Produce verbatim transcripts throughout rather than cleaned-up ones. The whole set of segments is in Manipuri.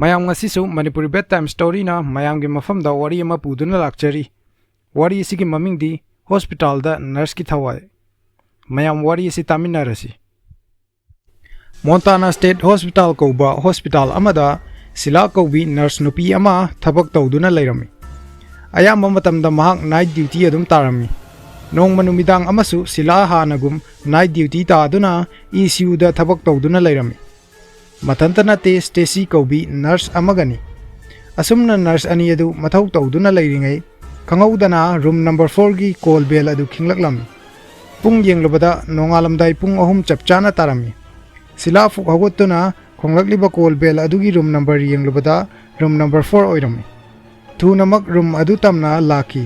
ꯃꯌꯥꯝ, ꯉꯁꯤꯁꯨ ꯃꯅꯤꯄꯨꯔꯤ ꯕꯦꯗ ꯇꯥꯏꯝ ꯁ꯭ꯇꯣꯔꯤꯅ ꯃꯌꯥꯝꯒꯤ ꯃꯐꯝꯗ ꯋꯥꯔꯤ ꯑꯃ ꯄꯨꯗꯨꯅ ꯂꯥꯛꯆꯔꯤ꯫ ꯋꯥꯔꯤ ꯑꯁꯤꯒꯤ ꯃꯃꯤꯡꯗꯤ ꯍꯣꯁꯄꯤꯇꯥꯜꯗ ꯅꯔꯁꯀꯤ ꯊꯋꯥꯏ꯫ ꯃꯌꯥꯝ, ꯋꯥꯔꯤ ꯑꯁꯤ ꯇꯥꯃꯤꯟꯅꯔꯁꯤ꯫ ꯃꯣꯟꯇꯥꯅꯥ ꯁ꯭ꯇꯦꯠ ꯍꯣꯁꯄꯤꯇꯥꯜ ꯀꯧꯕ ꯍꯣꯁꯄꯤꯇꯥꯜ ꯑꯃꯗ ꯁꯤꯂꯥ ꯀꯧꯕꯤ ꯅꯔꯁ ꯅꯨꯄꯤ ꯑꯃ ꯊꯕꯛ ꯇꯧꯗꯨꯅ ꯂꯩꯔꯝꯃꯤ꯫ ꯑꯌꯥꯝꯕ ꯃꯇꯝꯗ ꯃꯍꯥꯛ ꯅꯥꯏꯠ ꯗ꯭ꯌꯨꯇꯤ ꯑꯗꯨꯝ ꯇꯥꯔꯝꯃꯤ꯫ ꯅꯣꯡꯃ ꯅꯨꯃꯤꯗꯥꯡ ꯑꯃꯁꯨ ꯁꯤꯂꯥ ꯍꯥꯟꯅꯒꯨꯝ ꯅꯥꯏꯠ ꯗ꯭ꯌꯨꯇꯤ ꯇꯥꯗꯨꯅ ꯏ ꯁꯤ ꯌꯨꯗ ꯊꯕꯛ ꯇꯧꯗꯨꯅ ꯂꯩꯔꯝꯃꯤ꯫ ꯃꯊꯟꯇ ꯅꯠꯇꯦ, ꯁ꯭ꯇꯦꯁꯤ ꯀꯧꯕꯤ ꯅꯔꯁ ꯑꯃꯒꯅꯤ꯫ ꯑꯁꯨꯝꯅ ꯅꯔꯁ ꯑꯅꯤ ꯑꯗꯨ ꯃꯊꯧ ꯇꯧꯗꯨꯅ ꯂꯩꯔꯤꯉꯩ, ꯈꯪꯍꯧꯗꯅ ꯔꯨꯝ ꯅꯝꯕꯔ ꯐꯣꯔꯒꯤ ꯀꯣꯜ ꯕꯦꯜ ꯑꯗꯨ ꯈꯤꯡꯂꯛꯂꯝꯃꯤ꯫ ꯄꯨꯡ ꯌꯦꯡꯂꯨꯕꯗ ꯅꯣꯡꯉꯥꯜꯂꯝꯗꯥꯏ ꯄꯨꯡ ꯑꯍꯨꯝ ꯆꯞ ꯆꯥꯅ ꯇꯥꯔꯝꯃꯤ꯫ ꯁꯤꯂꯥ ꯐꯨꯛ ꯍꯧꯒꯠꯇꯨꯅ ꯈꯣꯡꯂꯛꯂꯤꯕ ꯀꯣꯜ ꯕꯦꯜ ꯑꯗꯨꯒꯤ ꯔꯨꯝ ꯅꯝꯕꯔ ꯌꯦꯡꯂꯨꯕꯗ ꯔꯨꯝ ꯅꯝꯕꯔ ꯐꯣꯔ ꯑꯣꯏꯔꯝꯃꯤ꯫ ꯊꯨꯅꯃꯛ ꯔꯨꯝ ꯑꯗꯨ ꯇꯝꯅ ꯂꯥꯛꯈꯤ꯫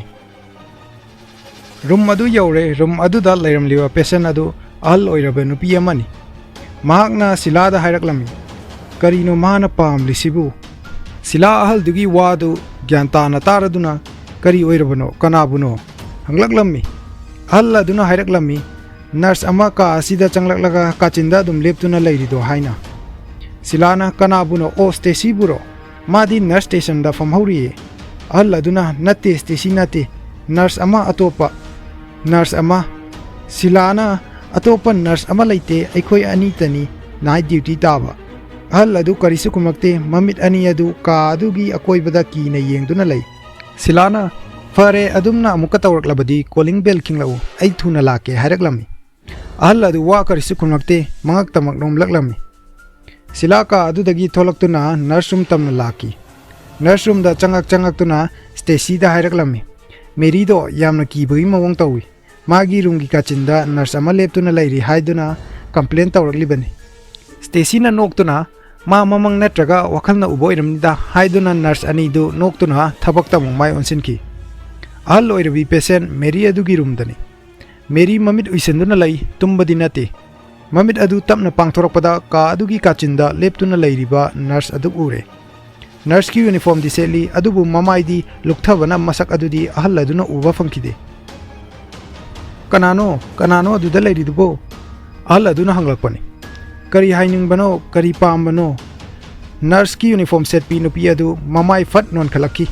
ꯔꯨꯝ ꯑꯗꯨ ꯌꯧꯔꯦ꯫ ꯔꯨꯝ ꯑꯗꯨꯗ ꯂꯩꯔꯝꯂꯤꯕ ꯄꯦꯁꯦꯟ ꯑꯗꯨ ꯑꯍꯜ ꯑꯣꯏꯔꯕ ꯅꯨꯄꯤ ꯑꯃꯅꯤ꯫ ꯃꯍꯥꯛꯅ ꯁꯤꯂꯥꯗ ꯍꯥꯏꯔꯛꯂꯝꯃꯤ, "ꯀꯔꯤꯅꯣ ꯃꯥꯅ ꯄꯥꯝꯂꯤꯁꯤꯕꯨ?" ꯁꯤꯂꯥ ꯑꯍꯜꯗꯨꯒꯤ ꯋꯥꯗꯨ ꯒ꯭ꯌꯥꯟ ꯇꯥꯅ ꯇꯥꯔꯗꯨꯅ, "ꯀꯔꯤ ꯑꯣꯏꯔꯕꯅꯣ? ꯀꯅꯥꯕꯨꯅꯣ?" ꯍꯪꯂꯛꯂꯝꯃꯤ꯫ ꯑꯍꯜ ꯑꯗꯨꯅ ꯍꯥꯏꯔꯛꯂꯝꯃꯤ, "ꯅꯔꯁ ꯑꯃ ꯀꯥ ꯑꯁꯤꯗ ꯆꯪꯂꯛꯂꯒ ꯀꯥꯆꯤꯟꯗ ꯑꯗꯨꯝ ꯂꯦꯞꯇꯨꯅ ꯂꯩꯔꯤꯗꯣ" ꯍꯥꯏꯅ꯫ ꯁꯤꯂꯥꯅ, "ꯀꯅꯥꯕꯨꯅꯣ? ꯑꯣ, ꯁ꯭ꯇꯦꯁꯤꯕꯨꯔꯣ? ꯃꯥꯗꯤ ꯅꯔꯁ ꯁ꯭ꯇꯦꯁꯟꯗ ꯐꯝꯍꯧꯔꯤꯌꯦ"꯫ ꯑꯍꯜ ꯑꯗꯨꯅ, "ꯅꯠꯇꯦ, ꯁ꯭ꯇꯦꯁꯤ ꯅꯠꯇꯦ, ꯅꯔꯁ ꯑꯃ ꯑꯇꯣꯞꯄ, ꯅꯔꯁ ꯑꯃ"꯫ ꯁꯤꯂꯥꯅ, "ꯑꯇꯣꯞꯄ ꯅꯔꯁ ꯑꯃ ꯂꯩꯇꯦ, ꯑꯩꯈꯣꯏ ꯑꯅꯤꯇꯅꯤ ꯅꯥꯏꯠ ꯗ꯭ꯌꯨꯇꯤ ꯇꯥꯕ"꯫ ꯑꯍꯜ ꯑꯗꯨ ꯀꯔꯤꯁꯨ ꯈꯨꯝꯂꯛꯇꯦ꯫ ꯃꯃꯤꯠ ꯑꯅꯤ ꯑꯗꯨ ꯀꯥ ꯑꯗꯨꯒꯤ ꯑꯀꯣꯏꯕꯗ ꯀꯤꯅ ꯌꯦꯡꯗꯨꯅ ꯂꯩ꯫ ꯁꯤꯂꯥꯅ, "ꯐꯔꯦ, ꯑꯗꯨꯝꯅ ꯑꯃꯨꯛꯀ ꯇꯧꯔꯛꯂꯕꯗꯤ ꯀꯣꯂꯤꯡ ꯕꯦꯜ ꯈꯤꯡꯂꯛꯎ, ꯑꯩ ꯊꯨꯅ ꯂꯥꯛꯀꯦ" ꯍꯥꯏꯔꯛꯂꯝꯃꯤ꯫ ꯑꯍꯜ ꯑꯗꯨ ꯋꯥ ꯀꯔꯤꯁꯨ ꯈꯨꯝꯂꯛꯇꯦ, ꯃꯉꯛꯇꯃꯛ ꯅꯣꯝꯂꯛꯂꯝꯃꯤ꯫ ꯁꯤꯂꯥ ꯀꯥ ꯑꯗꯨꯗꯒꯤ ꯊꯣꯛꯂꯛꯇꯨꯅ ꯅꯔꯁ ꯔꯨꯝ ꯇꯝꯅ ꯂꯥꯛꯈꯤ꯫ ꯅꯔꯁ ꯔꯨꯝꯗ ꯆꯪꯉꯛ ꯆꯪꯉꯛꯇꯨꯅ ꯁ꯭ꯇꯦꯁꯤꯗ ꯍꯥꯏꯔꯛꯂꯝꯃꯤ, "ꯃꯦꯔꯤꯗꯣ ꯌꯥꯝꯅ ꯀꯤꯕꯒꯤ ꯃꯑꯣꯡ ꯇꯧꯏ꯫ ꯃꯥꯒꯤ ꯔꯨꯝꯒꯤ ꯀꯥꯆꯤꯟꯗ ꯅꯔꯁ ꯑꯃ ꯂꯦꯞꯇꯨꯅ ꯂꯩꯔꯤ ꯍꯥꯏꯗꯨꯅ ꯀꯝꯄ꯭ꯂꯦꯟ ꯇꯧꯔꯛꯂꯤꯕꯅꯤ"꯫ ꯁ꯭ꯇꯦꯁꯤꯅ ꯅꯣꯛꯇꯨꯅ, "ꯃꯥ ꯃꯃꯪ ꯅꯠꯇ꯭ꯔꯒ ꯋꯥꯈꯜꯅ ꯎꯕ ꯑꯣꯏꯔꯝꯅꯤꯗ" ꯍꯥꯏꯗꯨꯅ ꯅꯔꯁ ꯑꯅꯤꯗꯨ ꯅꯣꯛꯇꯨꯅ ꯊꯕꯛꯇ ꯑꯃꯨꯛ ꯃꯥꯏ ꯑꯣꯟꯁꯤꯟꯈꯤ꯫ ꯑꯍꯜ ꯑꯣꯏꯔꯕꯤ ꯄꯦꯁꯦꯟ ꯃꯦꯔꯤ ꯑꯗꯨꯒꯤ ꯔꯨꯝꯗꯅꯤ꯫ ꯃꯦꯔꯤ ꯃꯃꯤꯠ ꯎꯏꯁꯤꯟꯗꯨꯅ ꯂꯩ, ꯇꯨꯝꯕꯗꯤ ꯅꯠꯇꯦ꯫ ꯃꯃꯤꯠ ꯑꯗꯨ ꯇꯞꯅ ꯄꯥꯡꯊꯣꯔꯛꯄꯗ ꯀꯥ ꯑꯗꯨꯒꯤ ꯀꯥꯆꯤꯟꯗ ꯂꯦꯞꯇꯨꯅ ꯂꯩꯔꯤꯕ ꯅꯔꯁ ꯑꯗꯨ ꯎꯔꯦ꯫ ꯅꯔꯁꯀꯤ ꯌꯨꯅꯤꯐꯣꯔꯝꯗꯤ ꯁꯦꯠꯂꯤ, ꯑꯗꯨꯕꯨ ꯃꯃꯥꯏꯗꯤ ꯂꯨꯛꯊꯕꯅ ꯃꯁꯛ ꯑꯗꯨꯗꯤ ꯑꯍꯜ ꯑꯗꯨꯅ ꯎꯕ ꯐꯪꯈꯤꯗꯦ꯫ "ꯀꯅꯥꯅꯣ? ꯀꯅꯥꯅꯣ ꯑꯗꯨꯗ ꯂꯩꯔꯤꯗꯨꯕꯣ?" ꯑꯍꯜ ꯑꯗꯨꯅ ꯍꯪꯂꯛꯄꯅꯤ꯫ "ꯀꯔꯤ ꯍꯥꯏꯅꯤꯡꯕꯅꯣ? ꯀꯔꯤ ꯄꯥꯝꯕꯅꯣ?" ꯅꯔꯁꯀꯤ ꯌꯨꯅꯤꯐꯣꯔꯝ ꯁꯦꯠꯄꯤ ꯅꯨꯄꯤ ꯑꯗꯨ ꯃꯃꯥꯏ ꯐꯠ ꯅꯣꯟꯈꯠꯂꯛꯈꯤ꯫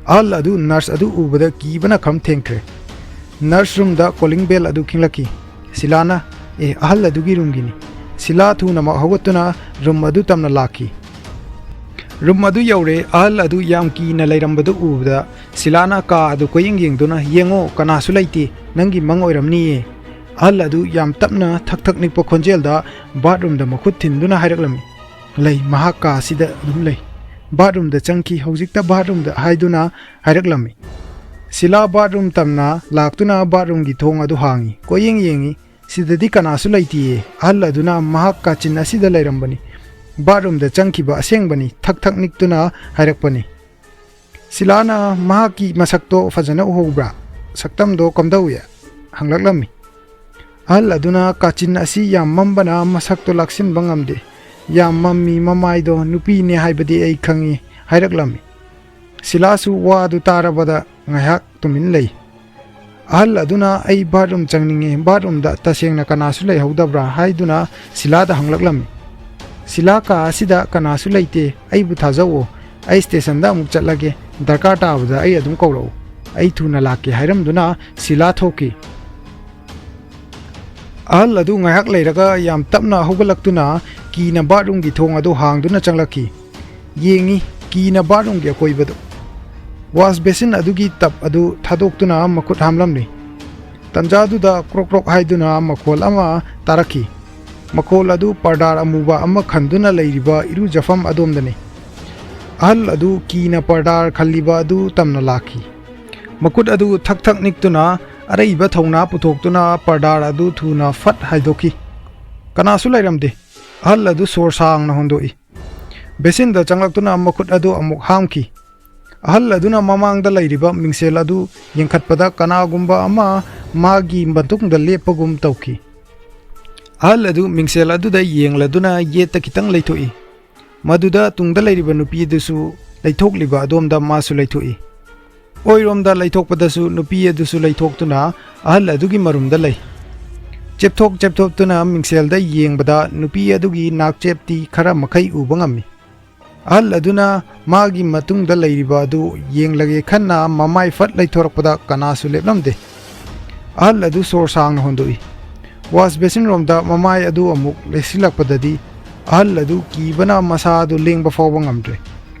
ꯑꯍꯜ ꯑꯗꯨ ꯅꯔꯁ ꯑꯗꯨ ꯎꯕꯗ ꯀꯤꯕꯅ ꯈꯝ ꯊꯦꯡꯈ꯭ꯔꯦ꯫ ꯅꯔꯁ ꯔꯨꯝꯗ ꯀꯣꯂꯤꯡ ꯕꯦꯜ ꯑꯗꯨ ꯈꯤꯡꯂꯛꯈꯤ꯫ ꯁꯤꯂꯥꯅ, "ꯑꯦ, ꯑꯍꯜ ꯑꯗꯨꯒꯤ ꯔꯨꯝꯒꯤꯅꯤ"꯫ ꯁꯤꯂꯥ ꯊꯨꯅꯃꯛ ꯍꯧꯒꯠꯇꯨꯅ ꯔꯨꯝ ꯑꯗꯨ ꯇꯝꯅ ꯂꯥꯛꯈꯤ꯫ ꯔꯨꯝ ꯑꯗꯨ ꯌꯧꯔꯦ꯫ ꯑꯍꯜ ꯑꯗꯨ ꯌꯥꯝ ꯀꯤꯅ ꯂꯩꯔꯝꯕꯗꯨ ꯎꯕꯗ ꯁꯤꯂꯥꯅ ꯀꯥ ꯑꯗꯨ ꯀꯣꯏꯌꯦꯡ ꯌꯦꯡꯗꯨꯅ, "ꯌꯦꯡꯉꯣ, ꯀꯅꯥꯁꯨ ꯂꯩꯇꯦ, ꯅꯪꯒꯤ ꯃꯪ ꯑꯣꯏꯔꯝꯅꯤꯌꯦ"꯫ ꯑꯍꯜ ꯑꯗꯨ ꯌꯥꯝ ꯇꯞꯅ ꯊꯛ ꯊꯛ ꯅꯤꯛꯄ ꯈꯣꯟꯖꯦꯜꯗ ꯕꯥꯠꯔꯨꯝꯗ ꯃꯈꯨꯠ ꯊꯤꯟꯗꯨꯅ ꯍꯥꯏꯔꯛꯂꯝꯃꯤ꯫ "ꯂꯩ, ꯃꯍꯥꯛ ꯀꯥ ꯑꯁꯤꯗ ꯑꯗꯨꯝ ꯂꯩ꯫ ꯕꯥꯠꯔꯨꯝꯗ ꯆꯪꯈꯤ, ꯍꯧꯖꯤꯛꯇ ꯕꯥꯠꯔꯨꯝꯗ" ꯍꯥꯏꯗꯨꯅ ꯍꯥꯏꯔꯛꯂꯝꯃꯤ꯫ ꯁꯤꯂꯥ ꯕꯥꯠꯔꯨꯝ ꯇꯝꯅ ꯂꯥꯛꯇꯨꯅ ꯕꯥꯠꯔꯨꯝꯒꯤ ꯊꯣꯡ ꯑꯗꯨ ꯍꯥꯡꯉꯤ꯫ ꯀꯣꯏꯌꯦꯡ ꯌꯦꯡꯉꯤ, "ꯁꯤꯗꯗꯤ ꯀꯅꯥꯁꯨ ꯂꯩꯇꯤꯌꯦ"꯫ ꯑꯍꯜ ꯑꯗꯨꯅ, "ꯃꯍꯥꯛ ꯀꯥꯆꯤꯟ ꯑꯁꯤꯗ ꯂꯩꯔꯝꯕꯅꯤ, ꯕꯥꯠꯔꯨꯝꯗ ꯆꯪꯈꯤꯕ ꯑꯁꯦꯡꯕꯅꯤ", ꯊꯛ ꯊꯛ ꯅꯤꯛꯇꯨꯅ ꯍꯥꯏꯔꯛꯄꯅꯤ꯫ ꯁꯤꯂꯥꯅ, "ꯃꯍꯥꯛꯀꯤ ꯃꯁꯛꯇꯣ ꯐꯖꯅ ꯎꯍꯧꯕ꯭ꯔꯥ? ꯁꯛꯇꯝꯗꯣ ꯀꯝꯗꯧꯏ?" ꯍꯪꯂꯛꯂꯝꯃꯤ꯫ ꯑꯍꯜ ꯑꯗꯨꯅ, "ꯀꯥꯆꯤꯟ ꯑꯁꯤ ꯌꯥꯝ ꯃꯝꯕꯅ ꯃꯁꯛꯇꯣ ꯂꯥꯛꯁꯤꯟꯕ ꯉꯝꯗꯦ꯫ ꯌꯥꯝ ꯃꯝꯃꯤ, ꯃꯃꯥꯏꯗꯣ ꯅꯨꯄꯤꯅꯦ ꯍꯥꯏꯕꯗꯤ ꯑꯩ ꯈꯪꯉꯤ", ꯍꯥꯏꯔꯛꯂꯝꯃꯤ꯫ ꯁꯤꯂꯥꯁꯨ ꯋꯥ ꯑꯗꯨ ꯇꯥꯔꯕꯗ ꯉꯥꯏꯍꯥꯛ ꯇꯨꯃꯤꯟ ꯂꯩ꯫ ꯑꯍꯜ ꯑꯗꯨꯅ, "ꯑꯩ ꯕꯥꯠꯔꯨꯝ ꯆꯪꯅꯤꯡꯉꯦ, ꯕꯥꯠꯔꯨꯝꯗ ꯇꯁꯦꯡꯅ ꯀꯅꯥꯁꯨ ꯂꯩꯍꯧꯗꯕ꯭ꯔꯥ?" ꯍꯥꯏꯗꯨꯅ ꯁꯤꯂꯥꯗ ꯍꯪꯂꯛꯂꯝꯃꯤ꯫ ꯁꯤꯂꯥ, "ꯀꯥ ꯑꯁꯤꯗ ꯀꯅꯥꯁꯨ ꯂꯩꯇꯦ, ꯑꯩꯕꯨ ꯊꯥꯖꯧꯑꯣ, ꯑꯩ ꯁ꯭ꯇꯦꯁꯟꯗ ꯑꯃꯨꯛ ꯆꯠꯂꯒꯦ, ꯗꯔꯀꯥꯔ ꯇꯥꯕꯗ ꯑꯩ ꯑꯗꯨꯝ ꯀꯧꯔꯛꯎ, ꯑꯩ ꯊꯨꯅ ꯂꯥꯛꯀꯦ" ꯍꯥꯏꯔꯝꯗꯨꯅ ꯁꯤꯂꯥ ꯊꯣꯛꯈꯤ꯫ ꯑꯍꯜ ꯑꯗꯨ ꯉꯥꯏꯍꯥꯛ ꯂꯩꯔꯒ ꯌꯥꯝ ꯇꯞꯅ ꯍꯧꯒꯠꯂꯛꯇꯨꯅ ꯀꯤꯅ ꯕꯥꯠꯔꯨꯝꯒꯤ ꯊꯣꯡ ꯑꯗꯨ ꯍꯥꯡꯗꯨꯅ ꯆꯪꯂꯛꯈꯤ꯫ ꯌꯦꯡꯉꯤ, ꯀꯤꯅ ꯕꯥꯠꯔꯨꯝꯒꯤ ꯑꯀꯣꯏꯕꯗꯨ꯫ ꯋꯥꯁ ꯕꯦꯁꯤꯟ ꯑꯗꯨꯒꯤ ꯇꯞ ꯑꯗꯨ ꯊꯥꯗꯣꯛꯇꯨꯅ ꯃꯈꯨꯠ ꯍꯥꯝꯂꯝꯂꯤ꯫ ꯇꯟꯖꯥꯗꯨꯗ ꯀ꯭ꯔꯣꯛ ꯀ꯭ꯔꯣꯛ ꯍꯥꯏꯗꯨꯅ ꯃꯈꯣꯜ ꯑꯃ ꯇꯥꯔꯛꯈꯤ꯫ ꯃꯈꯣꯜ ꯑꯗꯨ ꯄꯔꯗꯥꯔ ꯑꯃꯨꯕ ꯑꯃ ꯈꯟꯗꯨꯅ ꯂꯩꯔꯤꯕ ꯏꯔꯨꯖꯐꯝ ꯑꯗꯣꯝꯗꯅꯤ꯫ ꯑꯍꯜ ꯑꯗꯨ ꯀꯤꯅ ꯄꯔꯗꯥꯔ ꯈꯜꯂꯤꯕ ꯑꯗꯨ ꯇꯝꯅ ꯂꯥꯛꯈꯤ꯫ ꯃꯈꯨꯠ ꯑꯗꯨ ꯊꯛ ꯊꯛ ꯅꯤꯛꯇꯨꯅ ꯑꯔꯩꯕ ꯊꯧꯅꯥ ꯄꯨꯊꯣꯛꯇꯨꯅ ꯄꯔꯗꯥꯔ ꯑꯗꯨ ꯊꯨꯅ ꯐꯠ ꯍꯥꯏꯗꯣꯛꯈꯤ꯫ ꯀꯅꯥꯁꯨ ꯂꯩꯔꯝꯗꯦ꯫ ꯑꯍꯜ ꯑꯗꯨ ꯁꯣꯔ ꯁꯥꯡꯅ ꯍꯣꯟꯗꯣꯛꯏ꯫ ꯕꯦꯁꯤꯟꯗ ꯆꯪꯂꯛꯇꯨꯅ ꯃꯈꯨꯠ ꯑꯗꯨ ꯑꯃꯨꯛ ꯍꯥꯝꯈꯤ꯫ ꯑꯍꯜ ꯑꯗꯨꯅ ꯃꯃꯥꯡꯗ ꯂꯩꯔꯤꯕ ꯃꯤꯡꯁꯦꯜ ꯑꯗꯨ ꯌꯦꯡꯈꯠꯄꯗ ꯀꯅꯥꯒꯨꯝꯕ ꯑꯃ ꯃꯥꯒꯤ ꯃꯇꯨꯡꯗ ꯂꯦꯞꯄꯒꯨꯝ ꯇꯧꯈꯤ꯫ ꯑꯍꯜ ꯑꯗꯨ ꯃꯤꯡꯁꯦꯜ ꯑꯗꯨꯗ ꯌꯦꯡꯂꯗꯨꯅ ꯌꯦꯠꯇ ꯈꯤꯇꯪ ꯂꯩꯊꯣꯛꯏ꯫ ꯃꯗꯨꯗ ꯇꯨꯡꯗ ꯂꯩꯔꯤꯕ ꯅꯨꯄꯤ ꯑꯗꯨꯁꯨ ꯂꯩꯊꯣꯛꯂꯤꯕ ꯑꯗꯣꯝꯗ ꯃꯥꯁꯨ ꯂꯩꯊꯣꯛꯏ꯫ ꯑꯣꯏꯔꯣꯝꯗ ꯂꯩꯊꯣꯛꯄꯗꯁꯨ ꯅꯨꯄꯤ ꯑꯗꯨꯁꯨ ꯂꯩꯊꯣꯛꯇꯨꯅ ꯑꯍꯜ ꯑꯗꯨꯒꯤ ꯃꯔꯨꯝꯗ ꯂꯩ꯫ ꯆꯦꯞꯊꯣꯛ ꯆꯦꯞꯊꯣꯛꯇꯨꯅ ꯃꯤꯡꯁꯦꯜꯗ ꯌꯦꯡꯕꯗ ꯅꯨꯄꯤ ꯑꯗꯨꯒꯤ ꯅꯥꯛꯆꯦꯞꯇꯤ ꯈꯔ ꯃꯈꯩ ꯎꯕ ꯉꯝꯃꯤ꯫ ꯑꯍꯜ ꯑꯗꯨꯅ ꯃꯥꯒꯤ ꯃꯇꯨꯡꯗ ꯂꯩꯔꯤꯕ ꯑꯗꯨ ꯌꯦꯡꯂꯒꯦ ꯈꯟꯅ ꯃꯃꯥꯏ ꯐꯠ ꯂꯩꯊꯣꯔꯛꯄꯗ ꯀꯅꯥꯁꯨ ꯂꯦꯞꯂꯝꯗꯦ꯫ ꯑꯍꯜ ꯑꯗꯨ ꯁꯣꯔ ꯁꯥꯡꯅ ꯍꯣꯟꯗꯣꯛꯏ꯫ ꯋꯥꯁ ꯕꯦꯁꯤꯟ ꯔꯣꯝꯗ ꯃꯃꯥꯏ ꯑꯗꯨ ꯑꯃꯨꯛ ꯂꯩꯁꯤꯜꯂꯛꯄꯗꯗꯤ ꯑꯍꯜ ꯑꯗꯨ ꯀꯤꯕꯅ ꯃꯁꯥ ꯑꯗꯨ ꯂꯦꯡꯕ ꯐꯥꯎꯕ ꯉꯝꯗ꯭ꯔꯦ꯫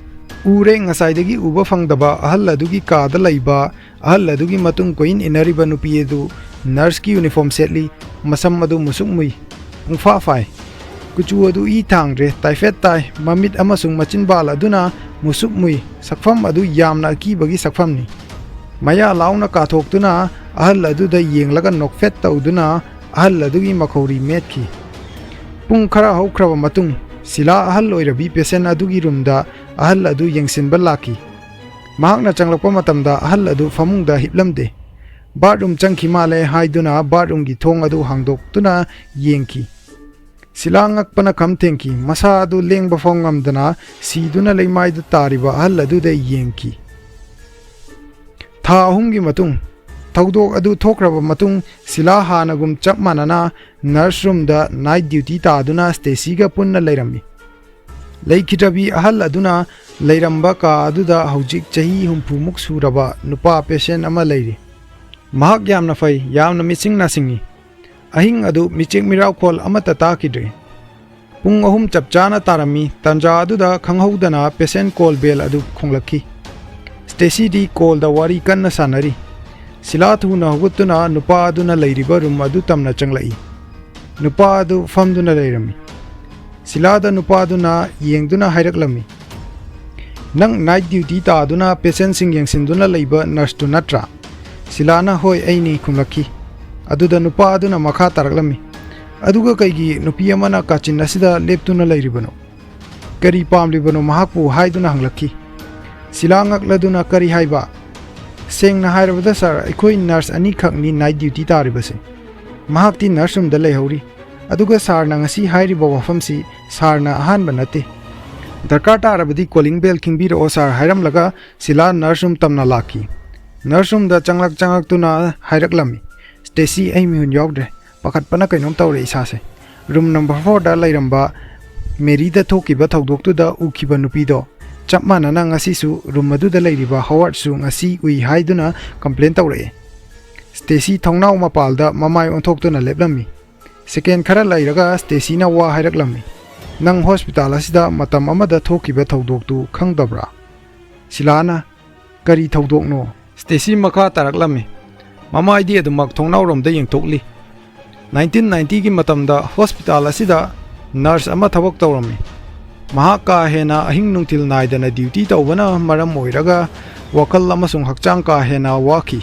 ꯎꯔꯦ, ꯉꯁꯥꯏꯗꯒꯤ ꯎꯕ ꯐꯪꯗꯕ ꯑꯍꯜ ꯑꯗꯨꯒꯤ ꯀꯥꯗ ꯂꯩꯕ ꯑꯍꯜ ꯑꯗꯨꯒꯤ ꯃꯇꯨꯡ ꯀꯣꯏꯏꯟ ꯏꯟꯅꯔꯤꯕ ꯅꯨꯄꯤ ꯑꯗꯨ ꯅꯔꯁꯀꯤ ꯌꯨꯅꯤꯐꯣꯔꯝ ꯁꯦꯠꯂꯤ, ꯃꯁꯝ ꯑꯗꯨ ꯃꯨꯁꯨꯛ ꯃꯨꯏ, ꯄꯨꯡꯐꯥ ꯐꯥꯏ꯫ ꯀꯨꯆꯨ ꯑꯗꯨ ꯏ ꯊꯥꯡꯗ꯭ꯔꯦ, ꯇꯥꯏꯐꯦꯠ ꯇꯥꯏ, ꯃꯃꯤꯠ ꯑꯃꯁꯨꯡ ꯃꯆꯤꯟꯕꯥꯜ ꯑꯗꯨꯅ ꯃꯨꯁꯨꯛ ꯃꯨꯏ, ꯁꯛꯐꯝ ꯑꯗꯨ ꯌꯥꯝꯅ ꯑꯀꯤꯕꯒꯤ ꯁꯛꯐꯝꯅꯤ꯫ ꯃꯌꯥ ꯂꯥꯎꯅ ꯀꯥꯊꯣꯛꯇꯨꯅ ꯑꯍꯜ ꯑꯗꯨꯗ ꯌꯦꯡꯂꯒ ꯅꯣꯛꯐꯦꯠ ꯇꯧꯗꯨꯅ ꯑꯍꯜ ꯑꯗꯨꯒꯤ ꯃꯈꯧꯔꯤ ꯃꯦꯠꯈꯤ꯫ ꯄꯨꯡ ꯈꯔ ꯍꯧꯈ꯭ꯔꯕ ꯃꯇꯨꯡ, ꯁꯤꯂꯥ ꯑꯍꯜ ꯑꯣꯏꯔꯕꯤ ꯄꯦꯁꯦꯟ ꯑꯗꯨꯒꯤ ꯔꯨꯝꯗ ꯑꯍꯜ ꯑꯗꯨ ꯌꯦꯡꯁꯤꯟꯕ ꯂꯥꯛꯈꯤ꯫ ꯃꯍꯥꯛꯅ ꯆꯪꯂꯛꯄ ꯃꯇꯝꯗ ꯑꯍꯜ ꯑꯗꯨ ꯐꯃꯨꯡꯗ ꯍꯤꯞꯂꯝꯗꯦ꯫ "ꯕꯥꯠꯔꯨꯝ ꯆꯪꯈꯤ ꯃꯥꯜꯂꯦ" ꯍꯥꯏꯗꯨꯅ ꯕꯥꯠꯔꯨꯝꯒꯤ ꯊꯣꯡ ꯑꯗꯨ ꯍꯥꯡꯗꯣꯛꯇꯨꯅ ꯌꯦꯡꯈꯤ꯫ ꯁꯤꯂꯥ ꯉꯛꯄꯅ ꯈꯝ ꯊꯦꯡꯈꯤ꯫ ꯃꯁꯥ ꯑꯗꯨ ꯂꯦꯡꯕ ꯐꯥꯎ ꯉꯝꯗꯅ ꯁꯤꯗꯨꯅ ꯂꯩꯃꯥꯏꯗ ꯇꯥꯔꯤꯕ ꯑꯍꯜ ꯑꯗꯨꯗ ꯌꯦꯡꯈꯤ꯫ ꯊꯥ ꯑꯍꯨꯝꯒꯤ ꯃꯇꯨꯡ, ꯊꯧꯗꯣꯛ ꯑꯗꯨ ꯊꯣꯛꯈ꯭ꯔꯕ ꯃꯇꯨꯡ, ꯁꯤꯂꯥ ꯍꯥꯟꯅꯒꯨꯝ ꯆꯞ ꯃꯥꯟꯅꯅ ꯅꯔꯁ ꯔꯨꯝꯗ ꯅꯥꯏꯠ ꯗ꯭ꯌꯨꯇꯤ ꯇꯥꯗꯨꯅ ꯁ꯭ꯇꯦꯁꯤꯒ ꯄꯨꯟꯅ ꯂꯩꯔꯝꯃꯤ꯫ ꯂꯩꯈꯤꯗ꯭ꯔꯕꯤ ꯑꯍꯜ ꯑꯗꯨꯅ ꯂꯩꯔꯝꯕ ꯀꯥ ꯑꯗꯨꯗ ꯍꯧꯖꯤꯛ ꯆꯍꯤ ꯍꯨꯝꯐꯨꯃꯨꯛ ꯁꯨꯔꯕ ꯅꯨꯄꯥ ꯄꯦꯁꯦꯟ ꯑꯃ ꯂꯩꯔꯤ꯫ ꯃꯍꯥꯛ ꯌꯥꯝꯅ ꯐꯩ, ꯌꯥꯝꯅ ꯃꯤꯆꯤꯡ ꯅꯥꯁꯤꯡꯉꯤ꯫ ꯑꯍꯤꯡ ꯑꯗꯨ ꯃꯤꯆꯦꯛ ꯃꯤꯔꯥꯎꯈꯣꯜ ꯑꯃꯠꯇ ꯇꯥꯈꯤꯗ꯭ꯔꯦ꯫ ꯄꯨꯡ ꯑꯍꯨꯝ ꯆꯞ ꯆꯥꯅ ꯇꯥꯔꯝꯃꯤ꯫ ꯇꯥꯟꯖꯥ ꯑꯗꯨꯗ ꯈꯪꯍꯧꯗꯅ ꯄꯦꯁꯦꯟ ꯀꯣꯜ ꯕꯦꯜ ꯑꯗꯨ ꯈꯣꯡꯂꯛꯈꯤ꯫ ꯁ꯭ꯇꯦꯁꯤꯗꯤ ꯀꯣꯜꯗ ꯋꯥꯔꯤ ꯀꯟꯅ ꯁꯥꯟꯅꯔꯤ꯫ ꯁꯤꯂꯥ ꯊꯨꯅ ꯍꯧꯒꯠꯇꯨꯅ ꯅꯨꯄꯥ ꯑꯗꯨꯅ ꯂꯩꯔꯤꯕ ꯔꯨꯝ ꯑꯗꯨ ꯇꯝꯅ ꯆꯪꯂꯛꯏ꯫ ꯅꯨꯄꯥ ꯑꯗꯨ ꯐꯝꯗꯨꯅ ꯂꯩꯔꯝꯃꯤ꯫ ꯁꯤꯂꯥꯗ ꯅꯨꯄꯥ ꯑꯗꯨꯅ ꯌꯦꯡꯗꯨꯅ ꯍꯥꯏꯔꯛꯂꯝꯃꯤ, "ꯅꯪ ꯅꯥꯏꯠ ꯗ꯭ꯌꯨꯇꯤ ꯇꯥꯗꯨꯅ ꯄꯦꯁꯦꯟꯁꯤꯡ ꯌꯦꯡꯁꯤꯟꯗꯨꯅ ꯂꯩꯕ ꯅꯔꯁꯇꯨ ꯅꯠꯇ꯭ꯔꯥ?" ꯁꯤꯂꯥꯅ, "ꯍꯣꯏ, ꯑꯩꯅꯤ" ꯈꯨꯝꯂꯛꯈꯤ꯫ ꯑꯗꯨꯗ ꯅꯨꯄꯥ ꯑꯗꯨꯅ ꯃꯈꯥ ꯇꯥꯔꯛꯂꯝꯃꯤ, "ꯑꯗꯨꯒ ꯀꯩꯒꯤ ꯅꯨꯄꯤ ꯑꯃꯅ ꯀꯥꯆꯤꯟ ꯑꯁꯤꯗ ꯂꯦꯞꯇꯨꯅ ꯂꯩꯔꯤꯕꯅꯣ? ꯀꯔꯤ ꯄꯥꯝꯂꯤꯕꯅꯣ ꯃꯍꯥꯛꯄꯨ?" ꯍꯥꯏꯗꯨꯅ ꯍꯪꯂꯛꯈꯤ꯫ ꯁꯤꯂꯥ ꯉꯛꯂꯗꯨꯅ, "ꯀꯔꯤ ꯍꯥꯏꯕ?" "ꯁꯦꯡꯅ ꯍꯥꯏꯔꯕꯗ ꯁꯥꯔ, ꯑꯩꯈꯣꯏ ꯅꯔꯁ ꯑꯅꯤꯈꯛꯅꯤ ꯅꯥꯏꯠ ꯗ꯭ꯌꯨꯇꯤ ꯇꯥꯔꯤꯕꯁꯦ꯫ ꯃꯍꯥꯛꯇꯤ ꯅꯔꯁ ꯔꯨꯝꯗ ꯂꯩꯍꯧꯔꯤ꯫ ꯑꯗꯨꯒ ꯁꯥꯔꯅ ꯉꯁꯤ ꯍꯥꯏꯔꯤꯕ ꯋꯥꯐꯝꯁꯤ ꯁꯥꯔꯅ ꯑꯍꯥꯟꯕ ꯅꯠꯇꯦ꯫ ꯗꯔꯀꯥꯔ ꯇꯥꯔꯕꯗꯤ ꯀꯣꯂꯤꯡ ꯕꯦꯜ ꯈꯤꯡꯕꯤꯔꯛꯑꯣ ꯁꯥꯔ" ꯍꯥꯏꯔꯝꯂꯒ ꯁꯤꯂꯥ ꯅꯔꯁ ꯔꯨꯝ ꯇꯝꯅ ꯂꯥꯛꯈꯤ꯫ ꯅꯔꯁ ꯔꯨꯝꯗ ꯆꯪꯂꯛ ꯆꯪꯂꯛꯇꯨꯅ ꯍꯥꯏꯔꯛꯂꯝꯃꯤ, "ꯁ꯭ꯇꯦꯁꯤ, ꯑꯩ ꯃꯤꯍꯨꯟ ꯌꯥꯎꯗ꯭ꯔꯦ꯫ ꯄꯥꯈꯠꯄꯅ ꯀꯩꯅꯣꯝ ꯇꯧꯔꯦ ꯏꯁꯥꯁꯦ"꯫ ꯔꯨꯝ ꯅꯝꯕꯔ ꯐꯣꯔꯗ ꯂꯩꯔꯝꯕ ꯃꯦꯔꯤꯗ ꯊꯣꯛꯈꯤꯕ ꯊꯧꯗꯣꯛꯇꯨꯗ ꯎꯈꯤꯕ ꯅꯨꯄꯤꯗꯣ ꯆꯞ ꯃꯥꯟꯅꯅ ꯉꯁꯤꯁꯨ ꯔꯨꯝ ꯑꯗꯨꯗ ꯂꯩꯔꯤꯕ ꯍꯣꯋꯥꯔꯗꯁꯨ ꯉꯁꯤ ꯎꯏ ꯍꯥꯏꯗꯨꯅ ꯀꯝꯄ꯭ꯂꯦꯟ ꯇꯧꯔꯛꯑꯦ꯫ ꯁ꯭ꯇꯦꯁꯤ ꯊꯣꯡꯅꯥꯎ ꯃꯄꯥꯜꯗ ꯃꯃꯥꯏ ꯑꯣꯟꯊꯣꯛꯇꯨꯅ ꯂꯦꯞꯂꯝꯃꯤ꯫ ꯁꯦꯀꯦꯟ ꯈꯔ ꯂꯩꯔꯒ ꯁ꯭ꯇꯦꯁꯤꯅ ꯋꯥ ꯍꯥꯏꯔꯛꯂꯝꯃꯤ꯫ "ꯅꯪ ꯍꯣꯁꯄꯤꯇꯥꯜ ꯑꯁꯤꯗ ꯃꯇꯝ ꯑꯃꯗ ꯊꯣꯛꯈꯤꯕ ꯊꯧꯗꯣꯛꯇꯨ ꯈꯪꯗꯕ꯭ꯔꯥ?" ꯁꯤꯂꯥꯅ, "ꯀꯔꯤ ꯊꯧꯗꯣꯛꯅꯣ?" ꯁ꯭ꯇꯦꯁꯤ ꯃꯈꯥ ꯇꯥꯔꯛꯂꯝꯃꯤ꯫ ꯃꯃꯥꯏꯗꯤ ꯑꯗꯨꯃꯛ ꯊꯣꯡꯅꯥꯎꯔꯣꯝꯗ ꯌꯦꯡꯊꯣꯛꯂꯤ꯫ ꯅꯥꯏꯟꯇꯤꯟ ꯅꯥꯏꯟꯇꯤꯒꯤ ꯃꯇꯝꯗ ꯍꯣꯁꯄꯤꯇꯥꯜ ꯑꯁꯤꯗ ꯅꯔꯁ ꯑꯃ ꯊꯕꯛ ꯇꯧꯔꯝꯃꯤ꯫ ꯃꯍꯥꯛ ꯀꯥ ꯍꯦꯟꯅ ꯑꯍꯤꯡ ꯅꯨꯡꯊꯤꯜ ꯅꯥꯏꯗꯅ ꯗ꯭ꯌꯨꯇꯤ ꯇꯧꯕꯅ ꯃꯔꯝ ꯑꯣꯏꯔꯒ ꯋꯥꯈꯜ ꯑꯃꯁꯨꯡ ꯍꯛꯆꯥꯡ ꯀꯥ ꯍꯦꯟꯅ ꯋꯥꯈꯤ꯫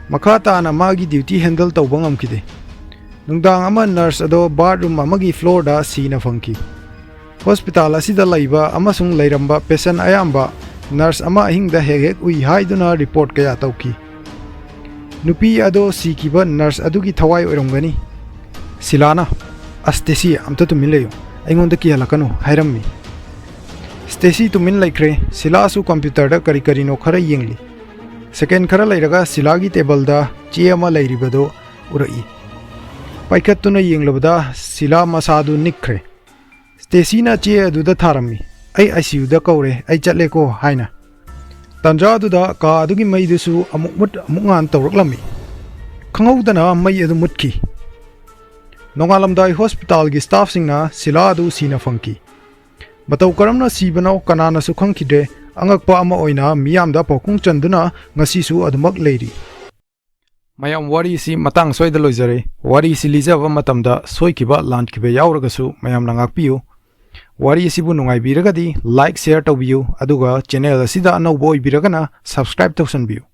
ꯃꯈꯥ ꯇꯥꯅ ꯃꯥꯒꯤ ꯗ꯭ꯌꯨꯇꯤ ꯍꯦꯟꯗꯜ ꯇꯧꯕ ꯉꯝꯈꯤꯗꯦ꯫ ꯅꯨꯡꯗꯥꯡ ꯑꯃ ꯅꯔꯁ ꯑꯗꯣ ꯕꯥꯊꯔꯨꯝ ꯑꯃꯒꯤ ꯐ꯭ꯂꯣꯔꯗ ꯁꯤꯅ ꯐꯪꯈꯤ꯫ ꯍꯣꯁꯄꯤꯇꯥꯜ ꯑꯁꯤꯗ ꯂꯩꯕ ꯑꯃꯁꯨꯡ ꯂꯩꯔꯝꯕ ꯄꯦꯁꯦꯟ ꯑꯌꯥꯝꯕ ꯅꯔꯁ ꯑꯃ ꯑꯍꯤꯡꯗ ꯍꯦꯛ ꯍꯦꯛ ꯎꯏ ꯍꯥꯏꯗꯨꯅ ꯔꯤꯄꯣꯔꯠ ꯀꯌꯥ ꯇꯧꯈꯤ꯫ ꯅꯨꯄꯤ ꯑꯗꯣ ꯁꯤꯈꯤꯕ ꯅꯔꯁ ꯑꯗꯨꯒꯤ ꯊꯋꯥꯏ ꯑꯣꯏꯔꯝꯒꯅꯤ꯫ ꯁꯤꯂꯥꯅ, "ꯑꯁ, ꯇꯦꯁꯤ, ꯑꯝꯇ ꯇꯨꯃꯤꯟ ꯂꯩꯌꯨ꯫ ꯑꯩꯉꯣꯟꯗ ꯀꯤꯍꯜꯂꯛꯀꯅꯨ," ꯍꯥꯏꯔꯝꯃꯤ꯫ ꯁ꯭ꯇꯦꯁꯤ ꯇꯨꯃꯤꯟ ꯂꯩꯈ꯭ꯔꯦ꯫ ꯁꯤꯂꯥꯁꯨ ꯀꯝꯄ꯭ꯌꯨꯇꯔꯗ ꯀꯔꯤ ꯀꯔꯤꯅꯣ ꯈꯔ ꯌꯦꯡꯂꯤ꯫ ꯁꯦꯀꯦꯟ ꯈꯔ ꯂꯩꯔꯒ ꯁꯤꯂꯥꯒꯤ ꯇꯦꯕꯜꯗ ꯆꯦ ꯑꯃ ꯂꯩꯔꯤꯕꯗꯨ ꯎꯔꯛꯏ꯫ ꯄꯥꯏꯈꯠꯇꯨꯅ ꯌꯦꯡꯂꯨꯕꯗ ꯁꯤꯂꯥ ꯃꯁꯥꯗꯨ ꯅꯤꯛꯈ꯭ꯔꯦ꯫ ꯁ꯭ꯇꯦꯁꯤꯅ ꯆꯦ ꯑꯗꯨꯗ ꯊꯥꯔꯝꯃꯤ, "ꯑꯩ ꯑꯥꯏ ꯁꯤ ꯌꯨꯗ ꯀꯧꯔꯦ, ꯑꯩ ꯆꯠꯂꯦꯀꯣ" ꯍꯥꯏꯅ꯫ ꯇꯥꯟꯖꯥꯗꯨꯗ ꯀꯥ ꯑꯗꯨꯒꯤ ꯃꯩꯗꯨꯁꯨ ꯑꯃꯨꯛ ꯃꯨꯠ ꯑꯃꯨꯛ ꯉꯥꯟ ꯇꯧꯔꯛꯂꯝꯃꯤ꯫ ꯈꯪꯍꯧꯗꯅ ꯃꯩ ꯑꯗꯨ ꯃꯨꯠꯈꯤ꯫ ꯅꯣꯡꯉꯥꯜꯂꯝꯗꯥꯏ ꯍꯣꯁꯄꯤꯇꯥꯜꯒꯤ ꯁ꯭ꯇꯥꯐꯁꯤꯡꯅ ꯁꯤꯂꯥ ꯑꯗꯨ ꯁꯤꯅ ꯐꯪꯈꯤ꯫ ꯃꯇꯧ ꯀꯔꯝꯅ ꯁꯤꯕꯅꯣ ꯀꯅꯥꯅꯁꯨ ꯈꯪꯈꯤꯗ꯭ꯔꯦ꯫ ꯑꯉꯛꯄ ꯑꯃ ꯑꯣꯏꯅ ꯃꯤꯌꯥꯝꯗ ꯄꯥꯎꯈꯨꯝ ꯆꯟꯗꯨꯅ ꯉꯁꯤꯁꯨ ꯑꯗꯨꯃꯛ ꯂꯩꯔꯤ꯫ ꯃꯌꯥꯝ, ꯋꯥꯔꯤ ꯑꯁꯤ ꯃꯇꯥꯡ ꯁ꯭ꯋꯥꯏꯗ ꯂꯣꯏꯖꯔꯦ꯫ ꯋꯥꯔꯤ ꯑꯁꯤ ꯂꯤꯖꯕ ꯃꯇꯝꯗ ꯁꯣꯏꯈꯤꯕ ꯂꯥꯟꯈꯤꯕ ꯌꯥꯎꯔꯒꯁꯨ ꯃꯌꯥꯝꯅ ꯉꯥꯛꯄꯤꯌꯨ꯫ ꯋꯥꯔꯤ ꯑꯁꯤꯕꯨ ꯅꯨꯡꯉꯥꯏꯕꯤꯔꯒꯗꯤ like, share ꯇꯧꯕꯤꯌꯨ, ꯑꯗꯨꯒ ꯆꯦꯅꯦꯜ ꯑꯁꯤꯗ ꯑꯅꯧꯕ ꯑꯣꯏꯕꯤꯔꯒꯅ subscribe ꯇꯧꯁꯟꯕꯤꯌꯨ꯫